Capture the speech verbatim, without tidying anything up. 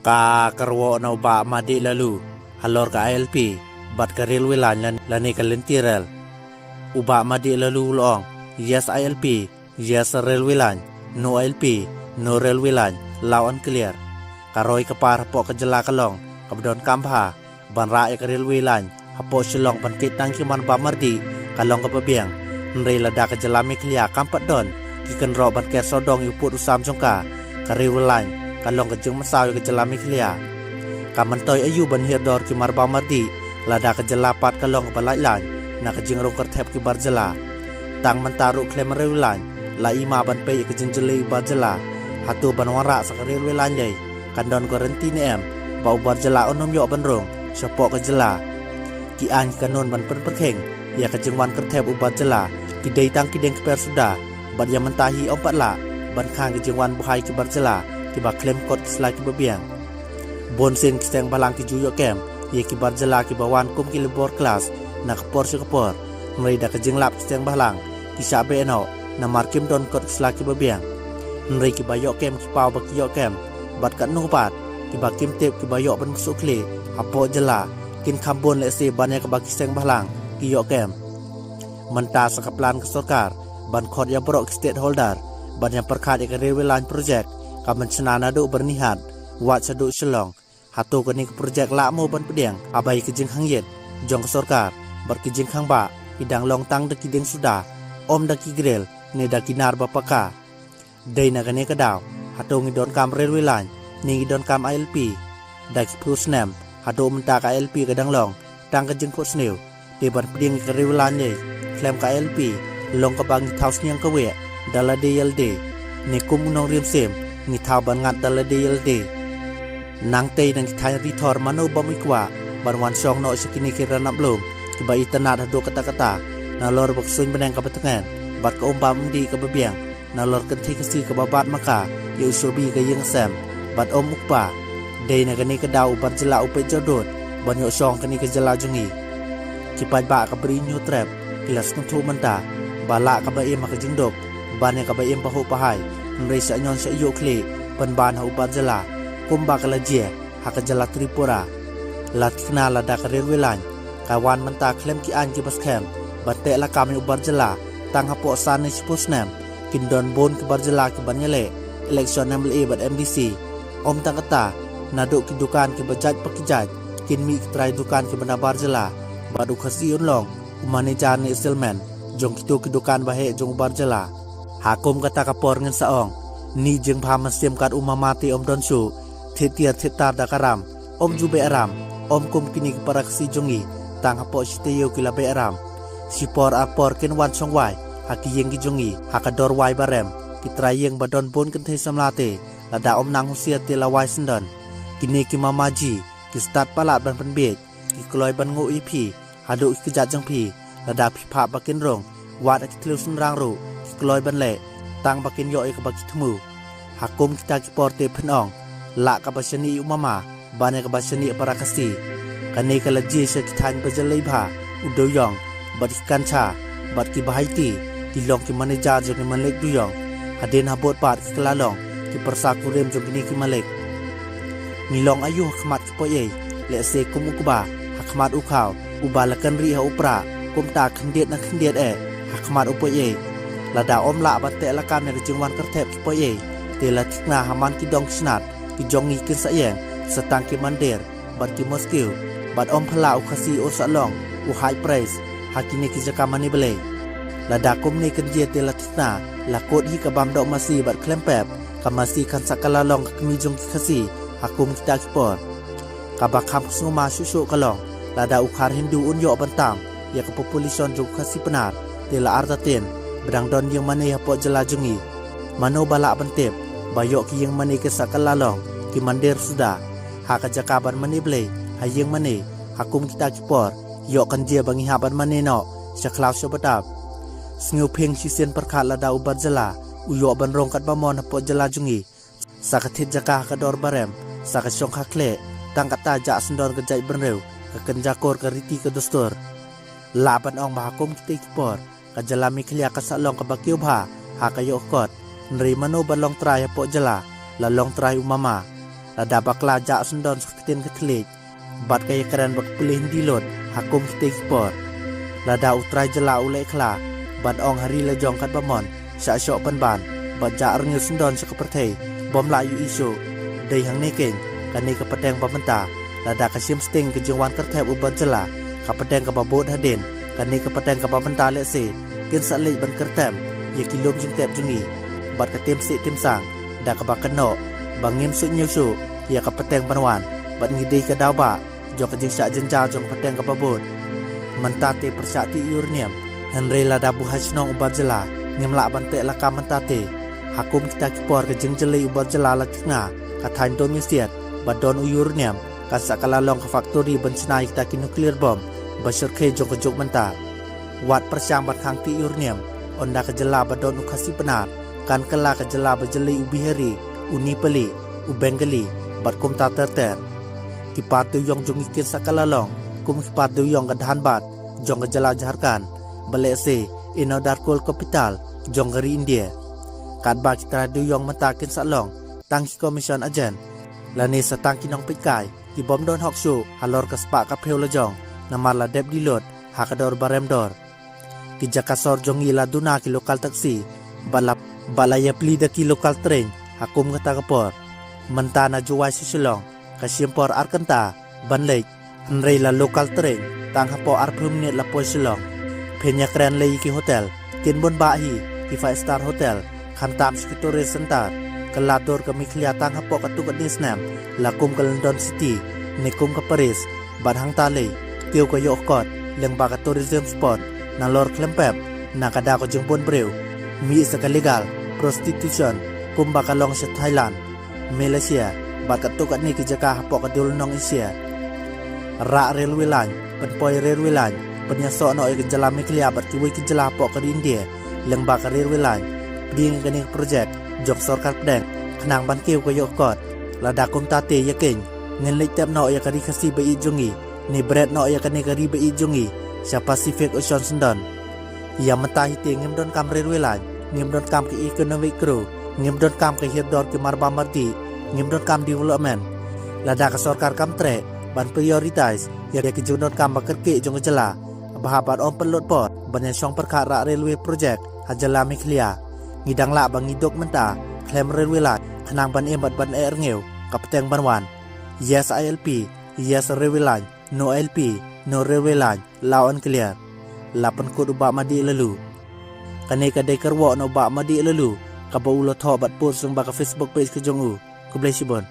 Ka kyrwoh na u Bah Madi Lalu halor ka I L P bad ka railway line lane ka lynti rel. U Bah Madi Lalu u la ong, yes I L P, yes railway line, no I L P, no railway line, loud and clear. Ka roi ka par hapoh ka jylla ka long kaba donkam bha ban rah ïa ka railway line hapoh Shillong ban kit tang ki man ba mardi ka long kaba biang. Hynrei lada ka jylla Meghalaya kam pat don ki kynroh ban ker sawdong ïa u pud u sam jong ka, ka railway line ka long ka jingmynsaw ïa ka jylla Meghalaya. Ka myntoi aïu ban hiar dor ki mar ba mardi lada ka jylla pat ka long kaba lait line na ka jingrung kyrthep ki bar jylla. Tang mynta ruh khlem railway line la i ma ban peit ïa ka jingjyllei u bar jylla. Hato ban wanrah sa ka railway line lei kan don guarantee ne em ba u bar jylla un ym ïoh ban rung shapoh ka jylla? Ki aiñ ki kanun ban pynpyrkhing ïa ka jingwan kyrthep u bar jylla ki dei tang ki dieng kper suda, bad ïa mynta hi ym pat lah ban khang ka jingwan buhai ki bar jylla kiba khlem kot ki sla kiba biang. Bun sien ki seng bhalang ki ju ïoh kem ïa ki bar jylla kiba wan kum ki labour class na ka por sha ka por. Hynrei da ka jinglap ki seng bhalang ki shah beh noh namar kim don kot ki sla kiba biang. Hynrei kiba ïoh kem ki paw ba ki ïoh kem, bad katno pat kiba kim tip kiba ïoh ban bsuh khlieh hapoh jylla, kin kham bun lehse ban ïa kaba ki seng bhalang ki ïoh kem. Mynta sa ka plan ka sorkar ban khot ïa baroh ki stakeholder ban ïa pyrkhat ïa ka railway line project, ka ban shna naduh Byrnihat wat shaduh Shillong. Hato kane ka project lah mo ban pdiang ha ba ïa ka jingkhang ïit jong ka sorkar bad ka jingkhang ba ki dang long tang da ki dieng suda, ym da ki grill ne da ki nar ba paka? Dei na kane ka daw, hato ngi donkam railway line ne ngi donkam I L P? Da ki phew snem haduh mynta ka I L P ka dang long tang ka jingphohsniew. Te ban pdiang ïa ka railway line lei khlem ka I L P long kaba ngi thaw sniang kawei da lade ïa lade, ne kum u nongrim sim ngi thaw ban ngat da lade ïa lade. Nangtei nang ki thaiñ ri thor mano bym i kwah ban wan shong noh sha kine ki ranab lum kiba itynnad haduh katta katta, nalor ba ka suiñ bneng kaba tngen bad ka um bam um dih kaba biang, nalor kynthei Khasi kaba bat ma ka ïa u shobi ka ïing ka sem bad um u kpa. Dei na kane ka daw u bar jylla u peit jawdud ban ïoh shong kane ka jylla jong ngi. Ki paidbah ka Bri Hynñiewtrep ki la sngewthuh mynta ba lah kaba im ha ka jingduk ban ïa kaba im ba huh ba hai, hynrei shah ñion shah ïuh khlieh pynban ha u bar jylla kumba ka la jia ha ka jylla Tripura. La thikna lada ka railway line ka wan mynta khlem ki aiñ kiba skhem ban teh lakam ïa u bar jylla tang hapoh san ne shiphew snem, kin don bun ki bar jylla kiban ïaleh election M L A bad M D C. Ym tang kata, naduh ki dukan kiba jait pa ki jait kin mih ki trai dukan kiba na bar jylla, bad u Khasi un long u manager ne u salesman jong kito ki dukan ba heh jong u bar jylla. Ha kum kata ka por ngin sa ong, ni jingbha mynsiem kat u mama te ym don shuh, thied tiar thied tar da ka ram, ym ju beh ram, ym kum kine ki para Khasi jong ngi tang hapoh shi taïew ki la beh ram. Shi por ar por kin wan shong wai ha ki ïing ki jong ngi ha ka dor wai ba rem. Ki trai ïing ba don bun kynthei samla te lada ym nang husiar te la wai syndon. Kine ki mama ji ki stad palat ban pynbiej, ki kloi ban nguh ïa phi haduh ki kjat jong phi. Lada phi phah ba kin rung, wat ha ki thliew shynrang ruh ki kloi ban leh tang ba kin ïoh ïa kaba ki thmu. Ha kum kita ki por te phin ong, lah kaba shaniah ïa u mama ban ïa kaba shaniah ïa para Khasi. Kane ka la jia sha ki thaiñ ba jyllei bha, u Doïong bad ki Kancha bad ki Bahaiti ki long ki manager jong ki malik Doïong. Hadien habud pat ki la long ki pyrsa kurim jong kine ki malik. Ngi long aïu ha khmat ki poiei? Lehse kum u kba ha khmat u khaw uba la kynriah ha u prah, kumta khyndiat na khyndiat eh ha khmat u poiei. Lada ym lah ban teh lakam ïa ka jingwan kyrthep ki poiei, te la thikna ha man ki dong ki snat ki jong ngi kin sa ïeng sa tang ki mandir bad ki mosque, bad ym phylla u Khasi un sa long u high priest ha kine ki jaka mane Blei. Lada kumne kan jia te la thikna la kut hi ka bam doh masi bad khlem pep, ka masi kan sa kylla long ka kmie jong ki Khasi ha kum kita ki por. Kaba kham sngewma shuh shuh ka long, lada u Khar Hindu un ïoh ban tam ïa ka population jong u Khasi Pnar, te la artatien ba dang don ïing mane hapoh jylla jong ngi. Mano ba lah ban tip ba ïoh ki ïing mane kin sa kylla long ki mandir suda? Ha ka jaka ban mane Blei ha ïing mane ha kum kita ki por, ïoh kan jia ba ngi hap ban mane noh sha khlaw sha btap. Sngewphing shisien pyrkhat lada u bar jylla u ïoh ban rung katba mon hapoh jylla jong ngi, sa ka thied jaka ha ka dor ba rem, sa ka shongkha khlieh, tang kata jah syndon ka jaitbynriew, ka kynja kur ka riti ka dustur. Lah ban ong ba ha kum kitei ki por ka jylla Meghalaya ka sa long kaba kiew bha ha ka ïoh ka kot. Hynrei mano ba long trai hapoh jylla? La long trai u mama. lada bakla jah syndon sha ka ktien ka thylliej bad ka ïakren ba ka pule Hindi lut ha kum kitei ki por. Lada u trai jylla u leh khla bad ong ha ri la jong katba mon, shah shoh pynban bad jah rngiew syndon sha ka pyrthei bym lah ïohi shuh. Dei hangne keiñ kane ka pateng ba mynta, lada ka shim sting ka jingwan kyrthep u Bah jylla, ka pateng kaba bud hadien, kane ka pateng kaba mynta lehse kin sa leit ban kyrtem ïa ki lum jingtep jong ngi bad ka tim sih tim sang da kaba kynnoh ba ngim suidñiew shuh ïa ka pateng ban wan bad ngi dei ka daw ba jong ka jingshah jynjar jong ka pateng kaba bud. Mynta te pyrshah tih uranium, hynrei lada buhai shnong u Bah jylla ngim lah ban teh lakam mynta te. Ha kum kita ki por ka jingjyllei u Bah jylla la kynga ka thaiñ Domiasiat ba don u uranium kan sa ka la long ka factory ban shna ïa kita ki nuclear bomb ba shyrkhei jong ka juk mynta. Wat pyrshang ban khang tih uranium ynda ka jylla ba don u Khasi Pnar kan kylla ka jylla ba jyllei u Bihari, u Nepali, u Bengali bad kumta ter ter. Ki par dewïong jong ngi kin sa ka la long kum ki par dewïong ka Dhanbad jong ka jylla Jharkhand, ba lehse ino dar coal capital jong ka ri India. Katba ki trai dewïong mynta kin sa long tang ki commission agent lane sa tang ki nongpeitkai ki bym don hok shuh halor ka spah ka phew la jong, namar la dep die lut ha ka dor ba rem dor. Ki jaka sor jong ngi la duna ki local taxi bad la, bad la ïapli da ki local train ha kum kata ka por. Mynta na Jowai sha Shillong ka shim por ar kynta ban leit, hynrei la local train tang hapoh arphew minit la poi Shillong. Phin ïakren lei ïa ki hotel, kin bun bah hi ki five star hotel, khamtam sha ki tourist center. Ka la dur ka Meghalaya tang hapoh katto katne snem la kum ka London City ne kum ka Paris, bad hangta lei kiew ka ïoh kot lyngba ka tourism spot. Nalor khlem pep na ka daw ka jingbun briew, mih sa ka legal prostitution kumba ka long sha Thailand, Malaysia bad katto katne ki jaka hapoh ka dewlynnong Asia. Rah railway line, pynpoi railway line, pynïasoh noh ïa ka jylla Meghalaya bad kiwei ki jylla hapoh ka ri India lyngba ka railway line. Pdiang ïa kane ka project jong sorkar pdeng khnang ban kiew ka ïoh kot. Lada kumta te ïa keiñ ngin leit tep noh ïa ka ri Khasi ba ïeit jong ngi, ne bret noh ïa kane ka ri ba ïeit jong ngi sha Pacific Ocean syndon. Ïa mynta hi te ngim donkam railway line, ngim donkam ka economic growth, ngim donkam ka hiar dor ki marbam mardih, ngim donkam development. Lada ka sorkar kam treh ban prioritize ïa ki jingdonkam ba kyrkieh jong ka jylla, bha bad ym pynlut por ban ïashong pyrkhat rah railway project ha jylla Meghalaya. Ngi dang lah ba ngi duk mynta khlem railway line khnang ban im bad ban eh rngiew ka pateng ban wan. Yes I L P, yes railway line, no I L P, no railway line, loud and clear. La pynkut u Bah Madieh Laloo. Kane ka dei ka rwok na u Bah Madieh Laloo kaba u la thoh bad post lyngba ka Facebook page ka jong u. Khublei shibun.